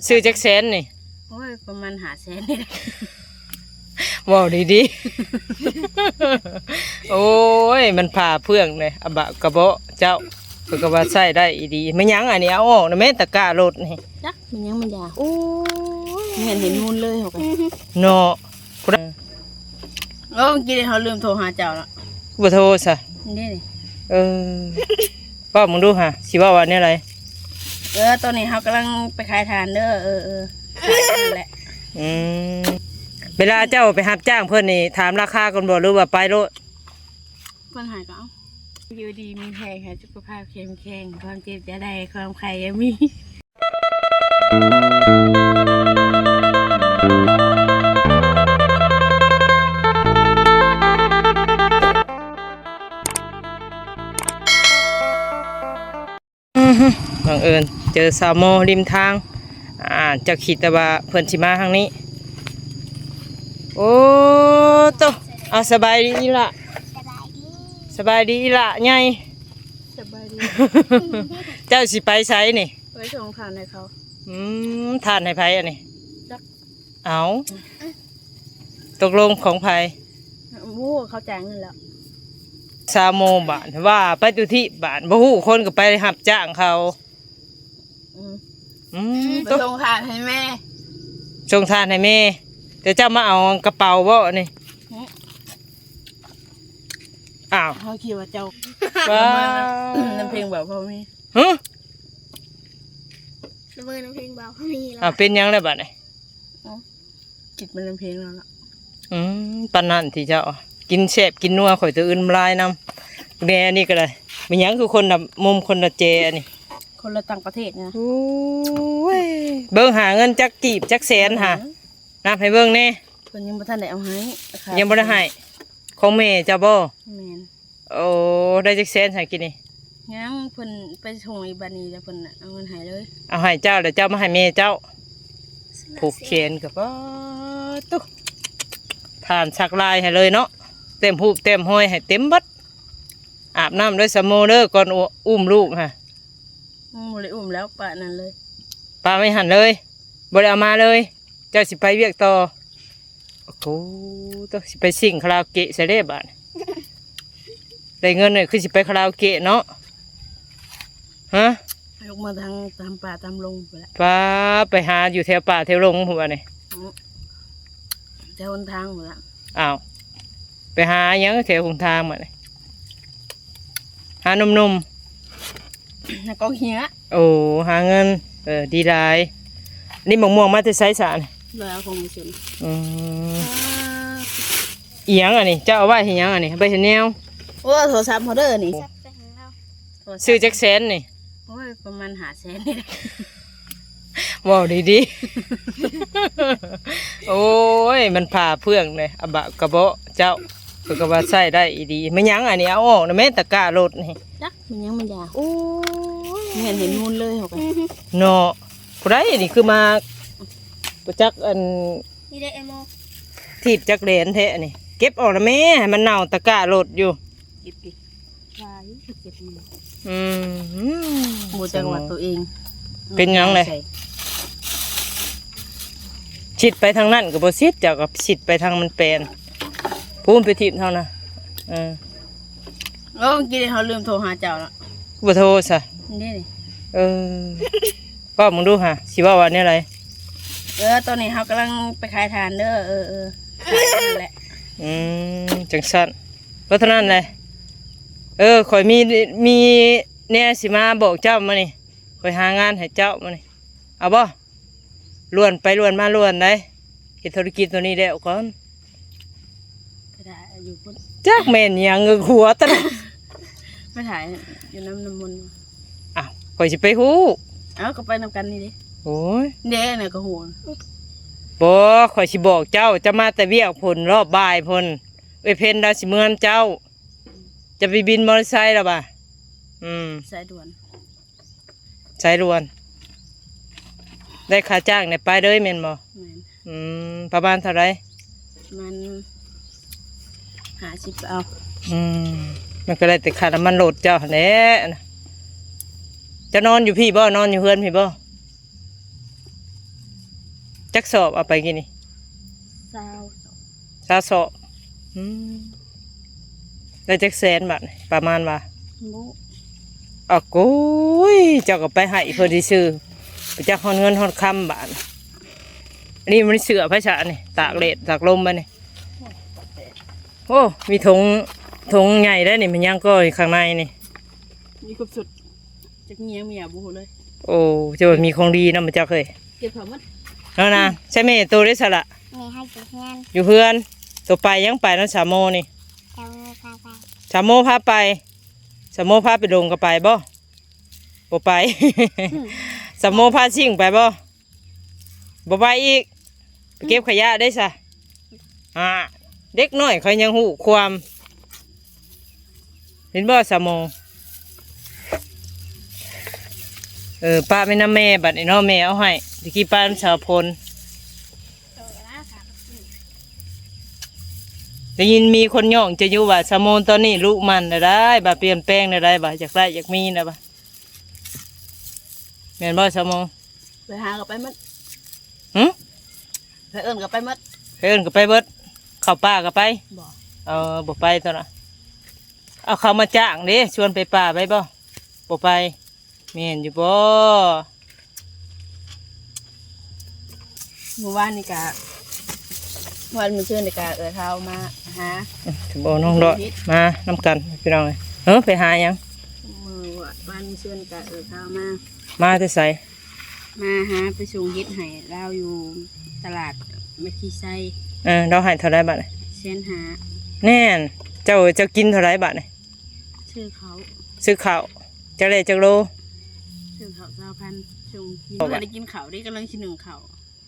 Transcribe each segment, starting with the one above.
ຊື້ຈັກແສນນີ້? ໂອ້ຍ ປະມານຫ້າແສນນີ້ແຫຼະ. ເວົ້າດີໆ. ໂອ້ຍ ມັນຜ້າເຟືອງເດ້ ອະບະກະເບາະເຈົ້າ ເພິ່ນກໍວ່າໃຊ້ໄດ້ອີ່ດີ. ແມ່ນຫຍັງອັນນີ້? ເອົາອອກນະແມ່ ຕະກ້າລົດນີ້. ຈັກແມ່ນຫຍັງມັນຢາ. ໂອ້ຍ ແມ່ນເຫັນມູນເລີຍເຮົາກໍເນາະ. ຜູ້ໃດ? ໂອ້ ມື້ກີ້ເຮົາລືມໂທຫາເຈົ້າລະ. ບໍ່ໂທຊະ? ນີ້ເດ້. ເອີ ເວົ້າເບິ່ງດູຫາ ຊິເວົ້າວ່າແນວໃດ? ເອີ ຕອນນີ້ເຮົາກຳລັງໄປຂາຍຖ່ານເດີ. ເອີ ເອີ ຂາຍນັ້ນແຫຼະ. ອືມ ເວລາເຈົ້າໄປຮັບຈ້າງເພິ່ນນີ້ ຖາມລາຄາກ່ອນບໍ່ ຫຼືວ່າໄປໂລດ? ເພິ່ນໃຫ້ກໍເອົາ. ຢູ່ດີມີແຮງ ໃຫ້ສຸຂະພາບເຂັ້ມແຂງ ຄວາມເຈັບຢ່າໄດ້ ຄວາມໄຂ້ຢ່າມີ. ອືຮຶ ບັງເອີນເຈີສາວໂມລິມທາງ. ອ່າ ເຈົ້າຄິດແຕ່ວ່າເພິ່ນຊິມາທາງນີ້. ໂອ້ໂຕ ເອົາ ສະບາຍດີອີ່ຫຼ້າ. ສະບາຍດີ ສະບາຍດີອີ່ຫຼ້າໃຫຍ່. ສະບາຍດີ. ເຈົ້າຊິໄປໃສນີ້? ໄປສົ່ງຖ່ານໃຫ້ເຂົາ. ອືມ ຖ່ານໃຫ້ໃຜອັນນີ້? ຈັກ. ເອົາ ຕົກລົງຂອງໃຜ? ບໍ່ຮູ້ ເຂົາຈ່າຍເງິນແລ້ວ. ຊາວໂມງບາດ ວ່າໄປຕຸທິບາດ ບໍ່ຮູ້ ຄົນກໍໄປຮັບຈ້າງເຂົາ. ອືມ ອືມ ໄປສົ່ງຖ່ານໃຫ້ແມ່. ສົ່ງຖ່ານໃຫ້ແມ່ ແຕ່ເຈົ້າມາເອົາກະເປົາບໍ່ນີ້? ອືມ ອ້າວ ເຮົາຄິດວ່າເຈົ້າ ວ້າ ນ້ຳເພັງບໍ່ພໍມີ. ຫຶ? ລະເມີນ້ຳເພັງບໍ່ພໍມີລະ. ອ້າວ ເປັນຫຍັງແລ້ວບາດນີ້? ເອົ້າ ຄິດເປັນນ້ຳເພັງແລ້ວລະ. ອືມ ປານນັ້ນຕິເຈົ້າ. ກິນແຊບກິນນົວ ຂ້ອຍຕົວອື່ນນ້ຳລາຍນຳ. ແນ່ ອັນນີ້ກໍໄດ້. ແມ່ນຫຍັງຄືຄົນລະມຸມຄົນລະແຈອັນນີ້? ຄົນລະຕ່າງປະເທດນະ. ໂອ້ຍ ເບິ່ງຫາເງິນຈັກກີບຈັກແສນຫາ. ອືມ ນັບໃຫ້ເບິ່ງແນ່. ເພິ່ນຍັງບໍ່ທັນໄດ້ເອົາໃຫ້. ຍັງບໍ່ໄດ້ໃຫ້. ຂອງແມ່ເຈົ້າບໍ່? ແມ່ນ. ໂອ້ ໄດ້ຈັກແສນຊະກີ້ນີ້? ຍັງ ເພິ່ນໄປສົ່ງອີກບາດນີ້ ແລ້ວເພິ່ນເອົາເງິນໃຫ້ເລີຍ. ເອົາໃຫ້ເຈົ້າ ແລ້ວເຈົ້າມາໃຫ້ແມ່ເຈົ້າ. ຜູກແຂນກໍປາດໂທ້ ທ່ານສັກລາຍໃຫ້ເລີຍເນາະ ແຕ້ມຮູບແຕ້ມຮອຍໃຫ້ເຕັມເບິດ. ອາບນ້ຳເດີສາວໂມເດີ ກ່ອນອຸ້ມລູກຫະ. ອືມ ບໍ່ໄດ້ອຸ້ມແລ້ວ ປະນັ້ນເລີຍ ປະໄວ້ຫັ້ນເລີຍ ບໍ່ໄດ້ເອົາມາເລີຍ. ເຈົ້າຊິໄປວຽກຕໍ່. ໂອ້ໂຫ ໂຕ ຊິໄປຊິງຄາຣາໂອເກະໃສເດ້ບາດນີ້? ໄດ້ເງິນນີ້ຄືຊິໄປຄາຣາໂອເກະເນາະ. ຮະ? ຍົກມາທາງຕາມປ່າຕາມດົງພຸ້ນແຫຼະ. ປ້າ ໄປຫາຢູ່ແຖວປ່າແຖວດົງພຸ້ນບາດນີ້. ອືມ ແຖວຫົນທາງພຸ້ນລະ. ອ້າວ ໄປຫາຫຍັງແຖວຫົນທາງບາດນີ້? ຫາໜຸ່ມໆ ຫາກອງເຫືອ. ໂອ້ ຫາເງິນ. ເອີ ດີຫຼາຍ. ນີ້ໝາກມ່ວງມາແຕ່ໃສຊະນີ້? ລອຍເອົາຂອງໃນສວນ. ອືມ ອ່າ ອີຫຍັງອັນນີ້? ເຈົ້າເອົາໄວ້ເຮັດຫຍັງອັນນີ້? ໄວ້ເຮັດແນວ? ໂອ້ ໂທລະສັບເຮົາເດີນີ້. ຊື້ຈັກແສນນີ້? ໂອ້ຍ ປະມານຫ້າແສນນີ້ແຫຼະ. ເວົ້າດີໆ. ໂອ້ຍ ມັນຜ້າເຟືອງເດ້ ອະບະກະເບາະເຈົ້າ ເພິ່ນກໍວ່າໃຊ້ໄດ້ອີ່ດີ. ແມ່ນຫຍັງອັນນີ້? ເອົາອອກນະແມ່ ຕະກ້າລົດນີ້. ຈັກແມ່ນຫຍັງມັນຢາ. ໂອ້ຍ ແມ່ນເຫັນມູນເລີຍເຮົາກໍເນາະ. ຜູ້ໃດນີ້ຄືມາ ບໍ່ຈັກອັນ ນີ້ເດ້ ໄອ້ໂມ ຖີບຈັກແຫຼນແທ້ນີ້. ເກັບອອກນະແມ່ ໃຫ້ມັນເນົ່າ ຕະກ້າລົດຢູ່. ເກັບຕິ ວ່າຢູ່ເກັບນີ້. ອືມ ບໍ່ຈັກວ່າຕົວເອງ ເປັນຫຍັງເລີຍ? ຊິດໄປທາງນັ້ນກໍບໍ່ຊິດ ເຈົ້າກໍຊິດໄປທາງມັນແປນ. ພູ້ນໄປຖີບເຮົານະ. ເອີ ໂອ້ ມື້ກີ້ເຮົາລືມໂທຫາເຈົ້າລະ. ບໍ່ໂທຊະ? ນີ້ເດ້. ເອີ ເວົ້າເບິ່ງດູຫາ ຊິເວົ້າວ່າແນວໃດ? ເອີ ຕອນນີ້ເຮົາກຳລັງໄປຂາຍຖ່ານເດີ. ເອີ ເອີ ຂາຍນັ້ນແຫຼະ. ອືມ ຈັ່ງຊັ້ນ ເພາະເທົ່ານັ້ນແຫຼະ. ເອີ ຂ້ອຍມີ ມີແນວຊິມາບອກເຈົ້າມື້ນີ້ ຂ້ອຍຫາງານໃຫ້ເຈົ້າມື້ນີ້ ເອົາບໍ່? ລ້ວນໄປລ້ວນມາລ້ວນໄດ໋ ເຮັດທຸລະກິດໂຕນີ້ແລ້ວກ່ອນ. ໄປຖ່າຍຢູ່ພຸ້ນ ຈັກແມ່ນຫຍັງ ເງີຍຫົວຕະຫຼອດ. ໄປຖ່າຍຢູ່ນ້ຳນ້ຳມົນ. ອ້າວ ຂ້ອຍຊິໄປຮູ້? ເອົ້າ ກໍໄປນຳກັນນີ້ເດ້. ໂອ້ຍ ເດ້ ອັນນັ້ນກໍຮູ້. ບໍ່ ຂ້ອຍຊິບອກເຈົ້າ ເຈົ້າມາແຕ່ວຽກພຸ້ນ ຮອບບ່າຍພຸ້ນ ເອື້ອຍເພັນລາວຊິເມືອນຳເຈົ້າ. ຈະໄປບິນມໍເຕີໄຊລະບາດ? ອືມ ສາຍດ່ວນ ສາຍດ່ວນ ໄດ້ຄ່າຈ້າງໄດ້ໄປເລີຍແມ່ນບໍ່? ແມ່ນ. ອືມ ປະມານເທົ່າໃດ? ປະມານຫ້າສິບເອົາ. ອືມ ມັນກໍໄດ້ແຕ່ຄ່ານ້ຳມັນລົດເຈົ້າຫັ້ນແຫຼະ. ເຈົ້ານອນຢູ່ພີ້ບໍ່? ນອນຢູ່ເຮືອນພີ້ບໍ່? ຈັກສອບເອົາໄປກີ້ນີ້? ຊາວ ຊາວສອບ. ອືມ ໄດ້ຈັກແສນບາດນີ້ ປະມານວ່າ? ບໍ່ ອາໂກຍ ເຈົ້າກໍໄປໃຫ້ເພິ່ນຊື່ໆ ໄປຈັກຮອດເງິນຮອດຄຳບາດນີ້. ອັນນີ້ມັນເສື້ອໃຜຊະນີ້? ຕາກແດດຕາກລົມບາດນີ້. ໂອ້ ມີຖົງ ຖົງໃຫຍ່ໄດ໋ນີ້. ແມ່ນຫຍັງກໍຂ້າງໃນນີ້? ມີຄົບຊຸດ. ຈັກມີຫຍັງມີຫຍັງບໍ່ຮູ້ເລີຍ. ໂອ້ ເຈົ້າມີຂອງດີນຳບໍ່ຈັກເອີຍ. ເກັບເຂົ້າໝົດ. ເອົານາ ໃຊ້ແມ່ໂຕໄດ້ຊະລະ? ແມ່ໃຫ້ຢູ່ເຮືອນ. ຢູ່ເຮືອນ. ໂຕໄປຍັງໄປນຳສາວໂມນີ້? ສາວໂມພາໄປ. ສາວໂມພາໄປ. ສາວໂມພາໄປດົງກໍໄປບໍ່? ບໍ່ໄປ. ອືມ ສາວໂມພາຊິງໄປບໍ່? ບໍ່ໄປອີກ. ໄປເກັບຂະຫຍະໄດ້ຊະ. ອືມ ອ່າ ເດັກນ້ອຍເຂົາຍັງຮູ້ຄວາມ ເຫັນບໍ່ສາວໂມ? ເອີ ປະໄວ້ນຳແມ່ບາດນີ້ເນາະ ແມ່ເອົາໃຫ້. ຕະກີ້ປະນຳສາວພົນ. ໄດ້ຍິນມີຄົນຍ້ອງເຈົ້າຢູ່ວ່າ ສາວໂມຕອນນີ້ລຸໝັ່ນແນວໃດ ວ່າປ່ຽນແປງແນວໃດ ວ່າຢາກໄດ້ຢາກມີນະ ວ່າ ແມ່ນບໍ່ສາວໂມ? ໄປຫາກໍໄປໝົດ. ຫື? ໄປເອີ້ນກໍໄປໝົດ. ໄປເອີ້ນກໍໄປເບິດ. ເຂົ້າປ່າກໍໄປ? ບໍ່. ເອີ ບໍ່ໄປຕົວະ. ເອົາເຂົາມາຈ້າງເດ້ ຊວນໄປປ່າໄປບໍ່? ບໍ່ໄປ. ແມ່ນຢູ່ບໍ່? ມື້ວານນີ້ກະ ວານມື້ຊືນນີ້ກະເອື້ອຍເຖົ້າມາຫາ. ອືມ ບໍ່ ນ້ອງດອຍມານຳກັນພີ່ນ້ອງເອີຍ. ເອີ ໄປຫາຫຍັງ? ມື້ວານມື້ຊືນກະເອື້ອຍເຖົ້າມາ. ມາແຕ່ໃສ? ມາຫາໄປສົ່ງເຫັດໃຫ້ລາວຢູ່ຕະຫຼາດແມັກຄີໄຊ. ເອີ ລາວໃຫ້ເທົ່າໃດບາດນີ້? ແສນຫ້າ. ແນ່ນ ເຈົ້າ ເຈົ້າກິນເທົ່າໃດບາດນີ້? ຊື້ເຂົ້າ ຊື້ເຂົ້າ. ຈັກໄດ້ຈັກໂລ? ຊື້ເຂົ້າຊາວພັນ ສົ່ງກິນ. ບໍ່ໄດ້ກິນເຂົ້າເດ້ ກຳລັງຊິໜຶ້ງເຂົ້າ.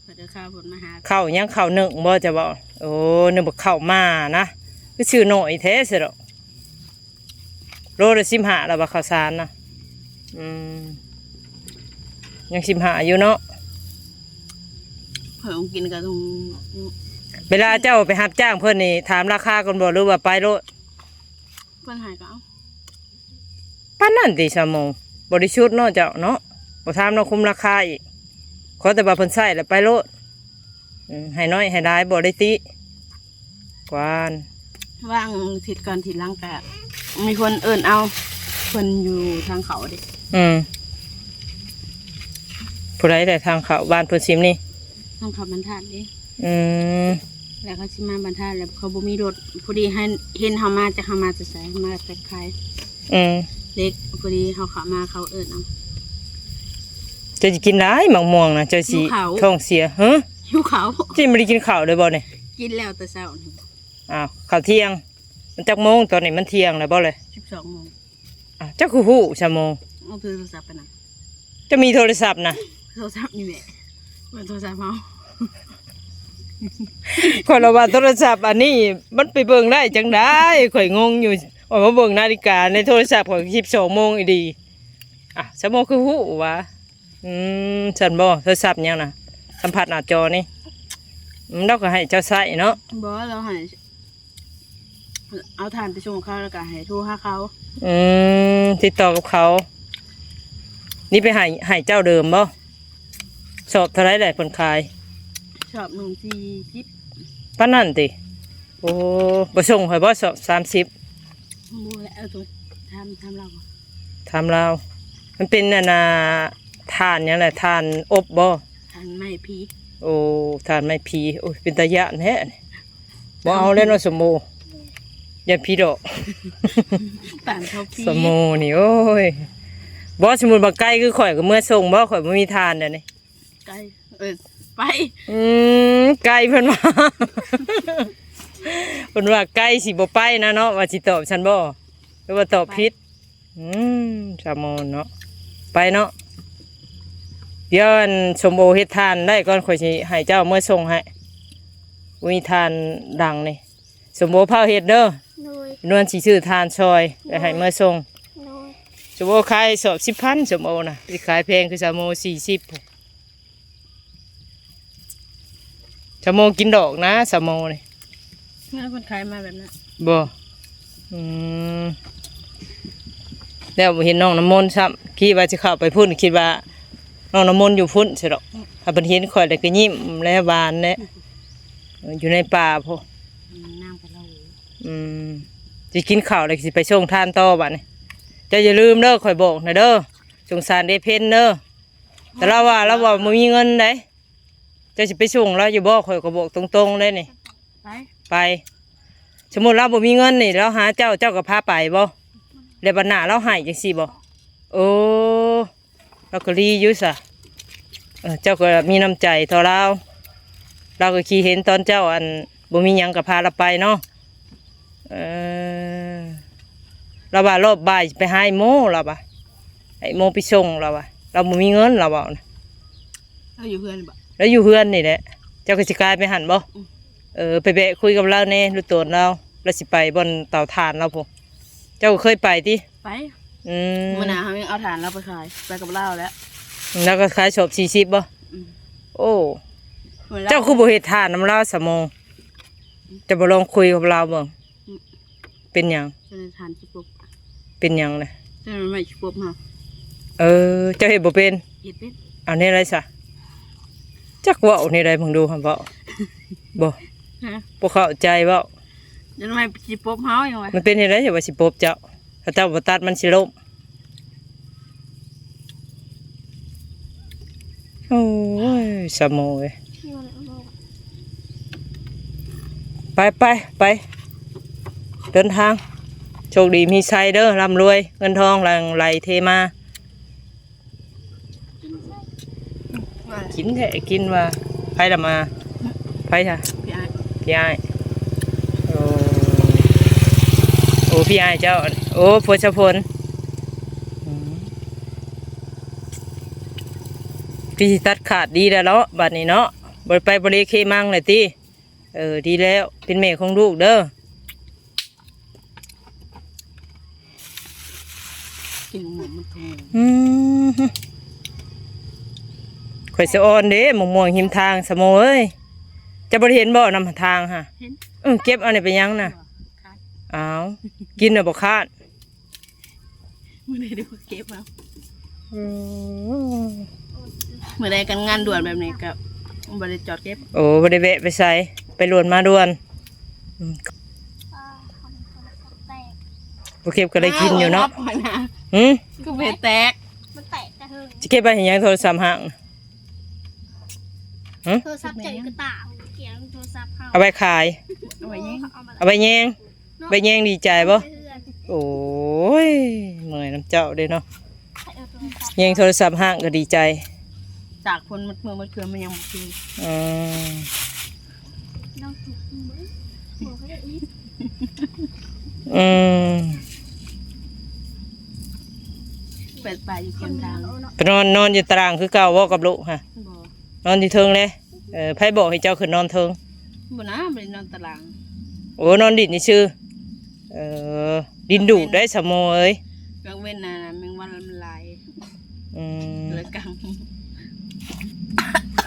ເພິ່ນເອົາເຂົ້າເພິ່ນມາຫາ. ເຂົ້າຫຍັງ ເຂົ້າໜຶ້ງບໍ່ ເຈົ້າເວົ້າ? ໂອ້ ນຶກວ່າເຂົ້າໝານະ ຄືຊື້ໜ້ອຍແທ້ຊັ້ນດອກ. ໂລລະສິບຫ້າແລ້ວວ່າເຂົ້າສານນະ. ອືມ ຍັງສິບຫ້າຢູ່ເນາະ. ຂ້ອຍເອົາກິນກະທຸງ. ເວລາເຈົ້າໄປຮັບຈ້າງເພິ່ນນີ້ ຖາມລາຄາກ່ອນບໍ່ ຫຼືວ່າໄປໂລດ? ເພິ່ນໃຫ້ກໍເອົາ. ປານນັ້ນຕິສາວໂມ? ບໍລິສຸດເນາະເຈົ້າເນາະ ບໍ່ຖາມນຳຄຸມລາຄາອີກ. ຂໍແຕ່ວ່າເພິ່ນໃຊ້ແລ້ວໄປໂລດ. ອືມ ໃຫ້ນ້ອຍໃຫ້ຫຼາຍບໍ່ໄດ້ຕິ. ກວານ ວ່າງທິດກ່ອນທິດຫຼັງກະມີຄົນເອີ້ນເອົາ ເພິ່ນຢູ່ທາງເຂົ້າເດ້. ອືມ ຜູ້ໃດແຫຼະທາງເຂົ້າບ້ານເພິ່ນຊິມນີ້? ທາງເຂົ້າບ້ານທາດເດ້. ອືມ ແລ້ວເຂົາຊິມາບ້ານທາດ ແລ້ວເຂົາບໍ່ມີລົດ ພໍດີເຫັນເຮົາມາ ຈັກເຮົາມາແຕ່ໃສ ມາແຕ່ຂາຍ ອືມ ເຫຼັກ. ພໍດີເຮົາເຂົ້າມາ ເຂົາເອີ້ນເອົາ. ເຈົ້າຊິກິນຫຼາຍໝາກມ່ວງນະ ເຈົ້າຊິ ຫິວເຂົ້າ ທ້ອງເສຍ. ຮະ? ຫິວເຂົ້າ. ເຈົ້າບໍ່ໄດ້ກິນເຂົ້າເລີຍບໍ່ນີ້? ກິນແລ້ວແຕ່ເຊົ້ານີ້. ອ້າວ ເຂົ້າທ່ຽງ ມັນຈັກໂມງ? ຕອນນີ້ມັນທ່ຽງແລ້ວບໍ່ເລີຍ? ສິບສອງໂມງ. ອ້າວ ເຈົ້າຄືຮູ້ຊະໂມ? ເອົາໂທລະສັບໄປນຳ. ເຈົ້າມີໂທລະສັບນະ? ໂທລະສັບນີ້ແຫຼະ ເບິ່ງໂທລະສັບເຮົາ. ຂ້ອຍລະວ່າໂທລະສັບອັນນີ້ມັນໄປເບິ່ງໄດ້ຈັ່ງໃດ? ຂ້ອຍງົງຢູ່ ຂ້ອຍມາເບິ່ງນາລິກາໃນໂທລະສັບ ຂ້ອຍສິບສອງໂມງອີ່ຫຼີ. ອ້າວ ຊະໂມຄືຮູ້ຫວາ? ອືມ ຊັ້ນບໍ່? ໂທລະສັບຫຍັງນະ? ສຳຜັດໜ້າຈໍນີ້. ອືມ ລາວກໍໃຫ້ເຈົ້າໃຊ້ເນາະ. ບໍ່ ລາວໃຫ້ ເອົາຖ່ານໄປສົ່ງເຂົາ ແລ້ວກໍໃຫ້ໂທຫາເຂົາ. ອືມ ຕິດຕໍ່ກັບເຂົາ. ນີ້ໄປໃຫ້ ໃຫ້ເຈົ້າເດີມບໍ່? ສອບເທົ່າໃດແຫຼະເພິ່ນຂາຍ? ສອບໜຶ່ງສີ່ສິບ. ປານນັ້ນຕິ? ໂອ້ ບໍ່ສົ່ງໃຫ້ບໍ່ ສອບສາມສິບ? ບໍ່ແຫຼະ ເອົາໂຕ ຖາມ ຖາມລາວ. ຖາມລາວ. ມັນເປັນອັນນ່າ ຖ່ານຫຍັງແຫຼະ? ຖ່ານອົບບໍ່? ຖ່ານໄມ້ຜີ. ໂອ້ ຖ່ານໄມ້ຜີ. ໂອ້ຍ ເປັນຕາຢ້ານແທ້. ບໍ່ເອົາແລ້ວເນາະ ສະໂມ ຢ້ານຜີຫຼອກ. ຕານເຂົາຜີ ສະໂມນີ້ ໂອ້ຍ. ບໍ່ ສົມມຸດວ່າໄກຄືຂ້ອຍກໍເມືອສົ່ງບໍ່? ຂ້ອຍບໍ່ມີຖ່ານດຽວນີ້. ໄກ ເອີ ໄປ. ອືມ ໄກ ເພິ່ນວ່າ ເພິ່ນວ່າໄກຊິບໍ່ໄປນະເນາະ ວ່າຊິຕອບຊັ້ນບໍ່ ຫຼືວ່າຕອບຜິດ? ໄປ. ອືມ ສາວໂມເນາະ ໄປເນາະ. ດຽວອັນ ສົມໂອເຮັດຖ່ານໄດ້ກ່ອນ ຂ້ອຍຊິໃຫ້ເຈົ້າເມືອສົ່ງໃຫ້. ອຸ້ຍ ຖ່ານດັງນີ້ ສົມໂອພາວເຮັດເດີ. ໂດຍ. ນວນຊິຊື້ຖ່ານຊ່ອຍ ໂດຍ ໄປໃຫ້ເມືອສົ່ງ. ໂດຍ. ສົມໂອຂາຍສອບສິບພັນ ສົມໂອນະ ຊິຂາຍແພງຄືສາວໂມສີ່ສິບ. ສາວໂມກິນດອກນະ ສາວໂມນີ້. ເງິນເພິ່ນຂາຍມາແບບນັ້ນບໍ່? ອືມ ແລ້ວບໍ່ເຫັນນ້ອງນ້ຳມົນຊ້ຳ ຄິດວ່າຊິເຂົ້າໄປພຸ້ນ ຄິດວ່ານ້ອງນ້ຳມົນຢູ່ພຸ້ນຊັ້ນດອກ. ຖ້າເພິ່ນເຫັນຂ້ອຍແລ້ວກໍຍິ້ມແລະ ຫວານແລະ ຢູ່ໃນປ່າພຸ້ນ. ອືມ ນ້ຳກໍເລົ່າ. ອືມ ຊິກິນເຂົ້າແລ້ວຊິໄປສົ່ງທ່ານຕໍ່ບາດນີ້. ເຈົ້າຢ່າລືມເດີ ຂ້ອຍບອກນະເດີ ສົງສານເອເພັນເດີ. ແຕ່ລາວວ່າ ລາວວ່າບໍ່ມີເງິນໃດ. ເຈົ້າຊິໄປສົ່ງລາວຢູ່ບໍ່? ຂ້ອຍກໍບອກຕົງໆເລີຍນີ້. ໄປ ໄປ. ສົມມຸດລາວບໍ່ມີເງິນນີ້ ລາວຫາເຈົ້າ ເຈົ້າກໍພາໄປບໍ່? ແລ້ວບັດໜ້າລາວໃຫ້ຈັ່ງຊີ້ບໍ່? ໂອ້ ລາວກໍດີຢູ່ຊະ. ເອີ ເຈົ້າກໍມີນ້ຳໃຈຕໍ່ລາວ. ລາວກໍຄິດເຫັນຕອນເຈົ້າ ອັນ ບໍ່ມີຫຍັງກໍພາລາວໄປເນາະ. ເອີ ລາວວ່າລອບບ່າຍຊິໄປຫາອີ່ໂມ ລາວວ່າ ໃຫ້ອີ່ໂມໄປສົ່ງ ລາວວ່າ. ລາວບໍ່ມີເງິນ ລາວເວົ້ານະ. ລາວຢູ່ເຮືອນບໍ່? ລາວຢູ່ເຮືອນນີ້ແຫຼະ. ເຈົ້າກໍຊິກາຍໄປຫັ້ນບໍ່? ອືມ. ເອີ ໄປແວະຄຸຍກັບລາວແດ່ ລຸງໂຕນລາວ ລາວຊິໄປບ່ອນເຕົາຖ່ານລາວພຸ້ນ. ເຈົ້າກໍເຄີຍໄປຕິ? ໄປ. ອືມ ມື້ໜ້າເຮົາຍັງເອົາຖ່ານລາວໄປຂາຍ ໄປກັບລາວແຫຼະ. ລາວກໍຂາຍສອບສີ່ສິບບໍ່? ອືມ. ໂອ້ ເຈົ້າຄືບໍ່ເຮັດຖ່ານນຳລາວຊະໂມ? ເຈົ້າບໍ່ລອງຄຸຍກັບລາວເບິ່ງ? ອືມ. ເປັນຫຍັງ? ເຈົ້ານາຍທ່ານຊິປົບ. ເປັນຫຍັງລະ? ເຈົ້ານາຍໄມ້ຊິປົບເຮົາ. ເອີ ເຈົ້າເຮັດບໍ່ເປັນ? ເຮັດເປັນ. ເອົາແນວໃດຊະ? ຈັກເວົ້າແນວໃດເບິ່ງດູ ຫາເວົ້າ. ບໍ່ ຮະ? ບໍ່ເຂົ້າໃຈເວົ້າ. ເຈົ້ານາຍໄມ້ຊິປົບເຮົາຫຍັງວະ? ມັນເປັນແນວໃດ ວ່າຊິປົບເຈົ້າ? ຖ້າເຈົ້າບໍ່ຕັດມັນຊິລົ້ມ. ໂອ້ຍ ສາວໂມເອີຍ ໄປ ໄປ ໄປ ເດີນທາງ ໂຊກດີມີໄຊເດີ ລ່ຳລວຍ ເງິນທອງຫຼັ່ງໄຫຼເທມາ. ກິນແທ້ ກິນວ່າ ໃຜລະມາ? ໃຜຊະ? ພີ່ອ້າຍ ພີ່ອ້າຍ. ໂອ້ ໂອ້ ພີ່ອ້າຍເຈົ້າ ໂອ້ ຜົວສາວຝົນ. ອືມ ຄືຊິຕັດຂາດດີແລ້ວເນາະ ບາດນີ້ເນາະ ບໍ່ໄປບໍ່ເລເຄມັງແລ້ວຕິ. ເອີ ດີແລ້ວ ເປັນແມ່ຂອງລູກເດີ. ກິນໝາກມ່ວງມັນທຸ່ງ. ອືມ ຂ້ອຍສະອອນເດ້ ໝາກມ່ວງຮິມທາງ ສາວໂມເອີຍ. ເຈົ້າບໍ່ໄດ້ເຫັນບໍ່ ນຳທາງຫະ? ເຫັນ. ເອີ ເກັບເອົານີ້ໄປຫຍັງນະ? ບໍ່ ຄາດ. ອ້າວ ກິນນະບໍ່ຄາດ. ມື້ໃດໄດ້ເກັບເອົາ. ອືມ ມື້ໃດກັນງານດ່ວນແບບນີ້ກໍບໍ່ໄດ້ຈອດເກັບ. ໂອ້ ບໍ່ໄດ້ແວະໄປໃສ ໄປດ່ວນມາດ່ວນ. ອືມ ບໍ່ເກັບກໍໄດ້ກິນຢູ່ເນາະ. ຫື? ຄືບໍ່ເຮັດແຕກ? ມັນແຕກແຕ່ເຫິງ. ຊິເກັບໄວ້ເຮັດຫຍັງ ໂທລະສັບຮ້າງ? ຫື? ໂທລະສັບເຈົ້າຢູ່ກະຕ່າ ກຽງໂທລະສັບເຮົາ ເອົາໄວ້ຂາຍ. ເອົາໄວ້ແຍງ ເອົາໄວ້ແຍງ. ໄປແຍງດີໃຈບໍ່? ໂອ້ຍ ເມື່ອຍນຳເຈົ້າເດ້ເນາະ. ແຍງໂທລະສັບຮ້າງກໍດີໃຈ. ຕາກຝົນໝົດເມືອໝົດເຄືອ ມັນຍັງບໍ່ຄື. ອືມ ອືມ ເປີດໄປຢູ່ຄົນທາງ. ໄປນອນ ນອນຢູ່ຕາລາງຄືເກົ່າບໍ່ກັບລູກຫະ? ບໍ່ ນອນຢູ່ເທິງເດ້. ເອີ ໃຜບອກໃຫ້ເຈົ້າຂຶ້ນນອນເທິງ? ບໍ່ນາ ບໍ່ໄດ້ນອນຕາລາງ. ໂອ້ ນອນດິນຊື່ໆ. ເອີ ດິນດູດໄດ໋ສາວໂມເອີຍ. ກາງເວັນນະ ແມງວັນມັນຫຼາຍ. ອືມ ເລີຍກາງ.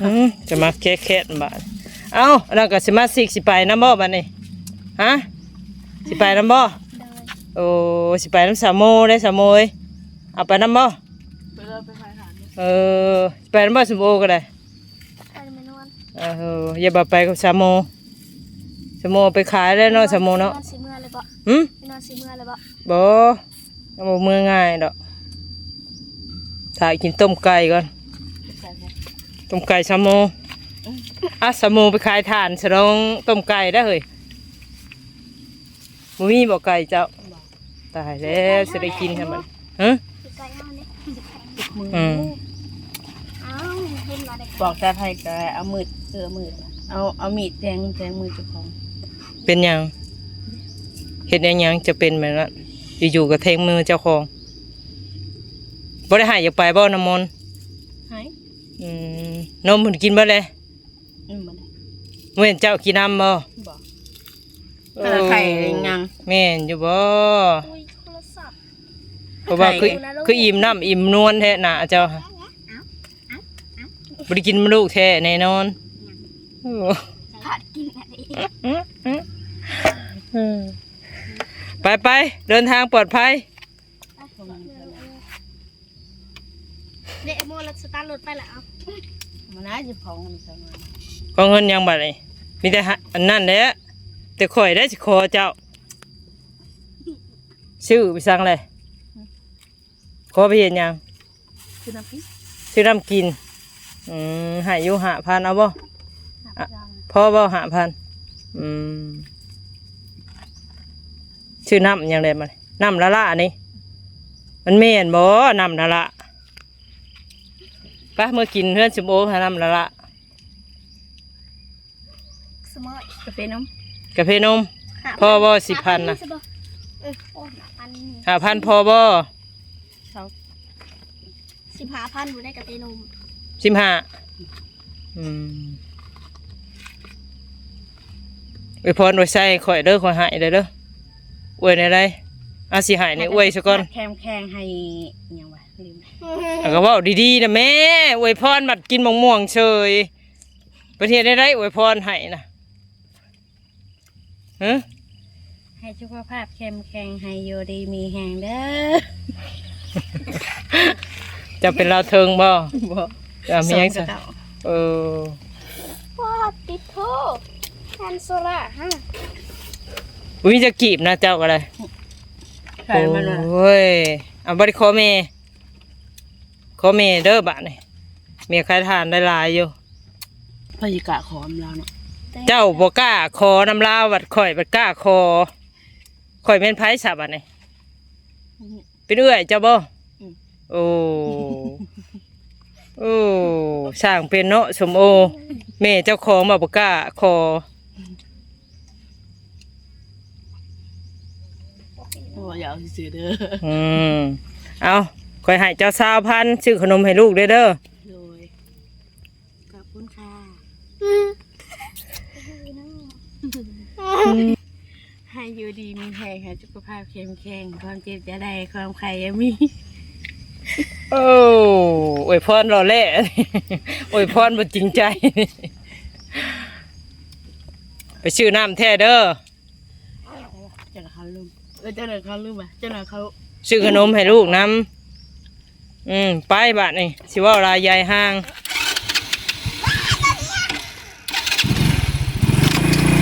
ອືມ ຈະມາແກ້ແຄ້ນບາດ. ເອົ້າ ອັນນັ້ນກໍສະມາຊິກຊິໄປນຳບໍ່ບາດນີ້? ຫະ? ຊິໄປນຳບໍ່? ໂດຍ. ໂອ້ ຊິໄປນຳສາວໂມໄດ໋ສາວໂມເອີຍ. ເອົາໄປນຳບໍ່? ໄປເລີຍ ໄປຂາຍຖານ. ເອີ ຊິໄປນຳບໍ່ ສົມໂອກໍໄດ້. ໄປແມ່ນວນ. ເອີ ຢ່າວ່າໄປກັບສາວໂມ. ສາວໂມໄປຂາຍແລ້ວເນາະ ສາວໂມເນາະ. ນອນຊິເມືອເລີຍບໍ່? ຫື? ນອນຊິເມືອເລີຍບໍ່? ບໍ່ ຍັງບໍ່ເມືອງ່າຍດອກ. ຖ້າກິນຕົ້ມໄກ່ກ່ອນ. ຕົ້ມໄກ່ສາວໂມ. ອືມ ອ່ະ ສາວໂມໄປຂາຍຖ່ານ ສະດອງຕົ້ມໄກ່ໄດ້ເຮີ້ຍ. ບໍ່ມີບໍ່ໄກ່ເຈົ້າ? ບໍ່. ຕາຍແລ້ວ ຊິໄດ້ກິນໃຊ່ໄໝ? ຮະ? ໄກ່ເຮົານີ້. ອືມ ເອົາ ເຫັນວ່າໄດ້ ບອກແຕ່ໃຜກໍເອົາມືດ ເອີ ມືດ ເອົາ ເອົາມີດແທງ ແທງມືເຈົ້າຂອງ. ເປັນຫຍັງ? ເຮັດຫຍັງ ຫຍັງຈະເປັນແບບນັ້ນ? ຢູ່ໆກໍແທງມືເຈົ້າຂອງ. ບໍ່ໄດ້ໃຫ້ຢາກໄປບໍ່ ນ້ຳມົນ? ໃຫ້. ອືມ ນົມເພິ່ນກິນເບິດແລ້ວ? ອືມ ບໍ່ໄດ້. ແມ່ນເຈົ້າກິນນຳບໍ່? ບໍ່. ເອີ ຂະໜາດໄຂ່ຍັງ. ແມ່ນຢູ່ບໍ່? ອຸ້ຍ ໂທລະສັບ. ເພາະວ່າຄື ຄືອີ່ມນ້ຳອີ່ມນວນແທ້ໜ້າເຈົ້າ. ບໍ່ໄດ້ກິນນຳລູກແທ້ແນ່ນອນ. ໂອ້ ຂາດກິນອັນນີ້. ເອີ ໄປໆ ເດີນທາງປອດໄພ. ເດະ ໂມ ລົດສະຕາດລົດໄປແລ້ວ. ມັນໜ້າຈະພໍເງິນຊະໜ້ອຍ. ຂໍເງິນຫຍັງບັດນີ້? ມີແຕ່ຫະ ອັນນັ້ນແຫຼະ ແຕ່ຂ້ອຍໄດ້ຊິຂໍເຈົ້າ. ຊື້ໄປສັງແລະ? ຂໍໄປເຮັດຫຍັງ? ຊື້ນ້ຳກິນ. ຊື້ນ້ຳກິນ. ອືມ ໃຫ້ຢູ່ຫ້າພັນ ເອົາບໍ່? ຫ້າພັນ. ພໍບໍ່ຫ້າພັນ? ອືມ ຊື້ນ້ຳຫຍັງແດ່ບັດນີ້? ນ້ຳລະລະນີ້ ມັນແມ່ນບໍ່ ນ້ຳລະລະ? ໄປ ເມືອກິນເຮືອນສົມໂອ ຫານ້ຳລະລະ. ສະເໝີ ກາເຟນົມ. ກາເຟນົມ. ຫ້າພັນ ພໍບໍ່ ສິບພັນນະ? ເອີ ໂອ້ ຫ້າພັນ ຫ້າພັນພໍບໍ່? ເຊົາ ສິບຫ້າພັນ ບໍ່ໄດ້ກາເຟນົມ. ສິບຫ້າ. ອືມ ອວຍພອນອວຍໄຊຂ້ອຍເດີ ຂ້ອຍໃຫ້ເດີ. ອວຍແນວໃດ? ອາ ຊິໃຫ້ນີ້ ອວຍຊະກ່ອນ. ແຄມແຄງໃຫ້ຫຍັງວະ? ລືມ. ແລ້ວກໍເວົ້າດີໆນະແມ່ ອວຍພອນບັດກິນໝາກມ່ວງເສີຍ. ປະເທດໃດໆອວຍພອນໃຫ້ນະ? ຮະ? ໃຫ້ສຸຂະພາບເຂັ້ມແຂງ ໃຫ້ຢູ່ດີມີແຮງເດີ. ເຈົ້າເປັນລາວເທິງບໍ່? ບໍ່. ເຈົ້າມີຫຍັງຊະ? ເອີ. ວ້າວ ຕິດໂທ ແອນໂຊລາ ຮະ? ອຸ້ຍ ມີຈັກກີບນະເຈົ້າກໍໄດ້? ຂາຍມັນວ່າ ໂອ້ຍ ເອົາ ບໍ່ໄດ້ຂໍແມ່ ຂໍແມ່ເດີບາດນີ້ ແມ່ຂາຍຖ່ານໄດ້ຫຼາຍຢູ່. ໃຜຊິກ້າຂໍນຳລາວເນາະ? ເຈົ້າບໍ່ກ້າຂໍນຳລາວ ບັດຂ້ອຍບັດກ້າຂໍ. ຂ້ອຍແມ່ນໃຜຊະບາດນີ້? ເປັນເອື້ອຍເຈົ້າບໍ່? ອືມ. ໂອ້ ໂອ້ ຊ່າງເປັນເນາະ ສົມໂອ. ແມ່ເຈົ້າຂອງມາບໍ່ກ້າຂໍ. ບໍ່ຢາກເອົາຊື່ໆເດີ. ອືມ ເອົາ ຂ້ອຍໃຫ້ເຈົ້າຊາວພັນ ຊື້ຂະໜົມໃຫ້ລູກເດີ. ໂດຍ ຂອບຄຸນຄ່ະ. ໃຫ້ຢູ່ດີມີແຮງ ໃຫ້ສຸຂະພາບເຂັ້ມແຂງ ຄວາມເຈັບຢ່າໄດ້ ຄວາມໄຂ້ຢ່າມີ. ໂອ້ ອວຍພອນຫຼໍ່ແຫຼ້ ອວຍພອນບໍ່ຈິງໃຈ. ໄປຊື້ນ້ຳແທ້ເດີ. ເຈົ້າໜ້າເຂົາລືມ ເອີ ເຈົ້າໜ້າເຂົາລືມວ່າ ເຈົ້າໜ້າເຂົາ ຊື້ຂະໜົມໃຫ້ລູກນຳ. ອືມ ໄປບາດນີ້ ຊິເວົ້າຫຼາຍຢາຍຫ່າງ.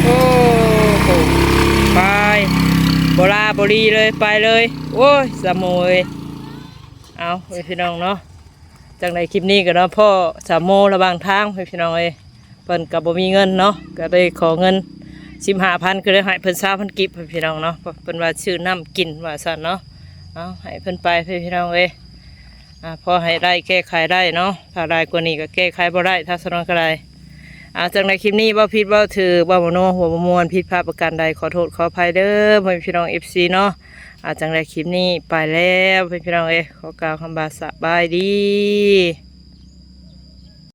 ໂອ້ໂຫ ໄປ ບໍ່ລາບໍ່ລີເລີຍ ໄປເລີຍ. ໂອ້ຍ ສາວໂມເອີຍ. ເອົາ ເອີ ພີ່ນ້ອງເນາະ ຈັ່ງໃດຄລິບນີ້ກໍເນາະ ພໍ້ສາວໂມລະຫວ່າງທາງ ພີ່ນ້ອງເອີຍ. ເພິ່ນກໍບໍ່ມີເງິນເນາະ ກໍໄດ້ຂໍເງິນສິບຫ້າພັນ ກໍໄດ້ໃຫ້ເພິ່ນຊາວພັນກີບ ພີ່ນ້ອງເນາະ. ເພິ່ນວ່າຊື້ນ້ຳກິນວ່າຊັ້ນເນາະ. ເອົາ ໃຫ້ເພິ່ນໄປ ພີ່ນ້ອງເອີຍ. ອາ ພໍໃຫ້ໄດ້ແກ້ໄຂໄດ້ເນາະ ຖ້າຫຼາຍກວ່ານີ້ກໍແກ້ໄຂບໍ່ໄດ້ ຖ້າສະນັ້ນກໍໄດ້. ອາ ຈັ່ງໃດຄລິບນີ້ເວົ້າຜິດເວົ້າຖືກ ເວົ້າບໍ່ນົວຫົວບໍ່ມ່ວນ ຜິດພາດປະການໃດ ຂໍໂທດຂໍອະໄພເດີ ພໍ່ແມ່ພີ່ນ້ອງ ເອັຟຊີ ເນາະ. ອາ ຈັ່ງໃດຄລິບນີ້ໄປແລ້ວ ພີ່ນ້ອງເອີຍ ຂໍກ່າວຄຳວ່າສະບາຍດີ.